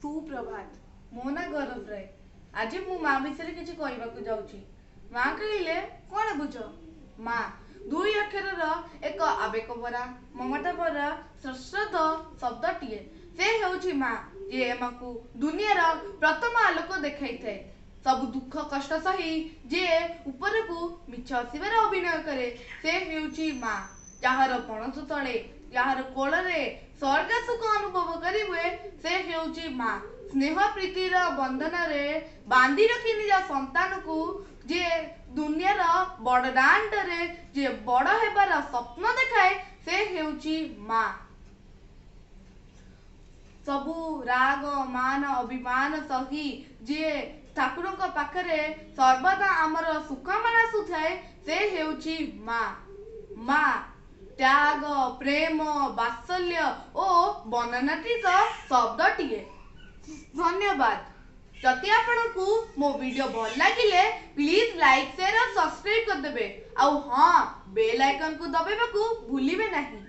ସୁପ୍ରଭାତ। ମୋ ନାଁ ଗୌରବ ରାୟ। ଆଜି ମୁଁ ମା ବିଷୟରେ କିଛି କହିବାକୁ ଯାଉଛି। ମା କହିଲେ କ'ଣ ବୁଝ? ମା ଦୁଇ ଅକ୍ଷରର ଏକ ଆବେଗ ଭରା, ମମତା ଭରା ସଶ୍ରଦ୍ଧ ଶବ୍ଦଟିଏ। ସେ ହେଉଛି ମା, ଯିଏ ଆମକୁ ଦୁନିଆର ପ୍ରଥମ ଆଲୋକ ଦେଖାଇଥାଏ। ସବୁ ଦୁଃଖ କଷ୍ଟ ସହି ଯିଏ ଉପରକୁ ମିଛ ହସିବାର ଅଭିନୟ କରେ, ସେ ହେଉଛି ମା। ଯାହାର ପଣସ ତଳେ, ଯାହାର କୋଳରେ ସ୍ୱର୍ଗ ସୁଖ ଅନୁଭବ କରି ହୁଏ, ସେ ହେଉଛି ମା। ସ୍ନେହ ପ୍ରୀତିର ବନ୍ଧନରେ ବାନ୍ଧି ରଖି ନିଜ ସନ୍ତାନକୁ ଯିଏ ଦୁନିଆର ବଡ଼ ଦାଣ୍ଡରେ ଯିଏ ବଡ଼ ହେବାର ସ୍ୱପ୍ନ ଦେଖାଏ, ସେ ହେଉଛି ମା। ସବୁ ରାଗ, ମାନ, ଅଭିମାନ ସହି ଯିଏ ଠାକୁରଙ୍କ ପାଖରେ ସର୍ବଦା ଆମର ସୁଖ ମନାସୁଥାଏ, ସେ ହେଉଛି ମା। ମା ତ୍ୟାଗ, ପ୍ରେମ, ବାତ୍ସଲ୍ୟ ଓ ବର୍ଣ୍ଣନାତୀତ ଶବ୍ଦଟିଏ। ଧନ୍ୟବାଦ। ଯଦି ଆପଣଙ୍କୁ ମୋ ଭିଡ଼ିଓ ଭଲ ଲାଗିଲେ, ପ୍ଲିଜ୍ ଲାଇକ୍, ସେୟାର ଆଉ ସବସ୍କ୍ରାଇବ୍ କରିଦେବେ। ଆଉ ହଁ, ବେଲ୍ ଆଇକନ୍କୁ ଦବାଇବାକୁ ଭୁଲିବେ ନାହିଁ।